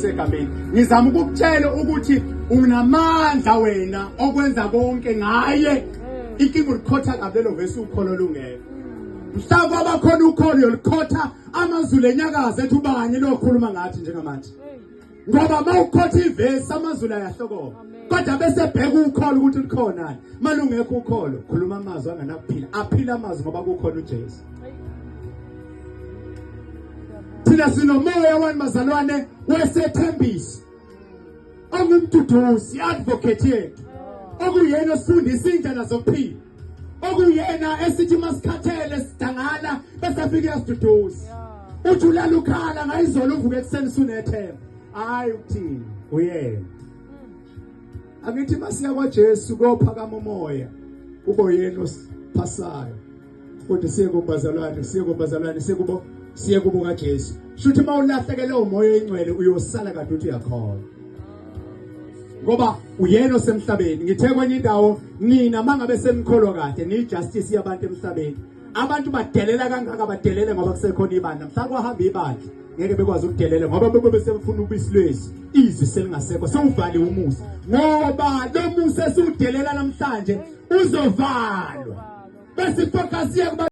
Segameni ngizama ukukutshela ukuthi unamandla wena okwenza konke ngaye. Inkinga ulikhotha kabi lelo vesi, ukholo lungekho. Mhla kwabakhona ukholo uyolikhotha, amazulu enyakaza ethi ubani lo okhuluma ngathi njengamanje, ngoba uma ukhotha ivesi amazulu ayahlokoma, kodwa bese bheka ukholo ukuthi likhona. Malungekho ukholo, khuluma amazwi angenakuphila. Aphila amazwi ngoba kukhona uJesu. Thina sinomoya wani, bazalwane, wesethembiso, ongumduduzi, advocate yethu, okuyena osifundisa indlela zokuphila, okuyena esithi masikhathele sidangala bese afike uyasiduduza. Uthi ulala ukhala ngayizolo, uvuke ekuseni sunethemba. Hayi, ukuthini uyena. Angithi masiya kwaJesu kophakama umoya, ube yena osiphasayo, kodwa siye kubazalwane, siye kubazalwane, siye kubo, siye kubo kaJesu. Shuthi uma ulahlekele umoya oyingcwele, uyosala kade uthi uyakholwa, ngoba uyena osemhlabeni. Ngithe kwenye indawo, nina mangabe senikholwa kahle, niyi-justice yabantu emhlabeni. Abantu badelela kangaka, badelele ngoba kusekhona ibandla. Mhla kwahamba ibandla, ngeke bekwazi ukudelela, ngoba bebe sebefuna ubisi lwezi. Izwi selingasekho, sewuvaliwe umusa, ngoba lo musa esiwudelela namhlanje uzovalwa, bese ifocus yakuba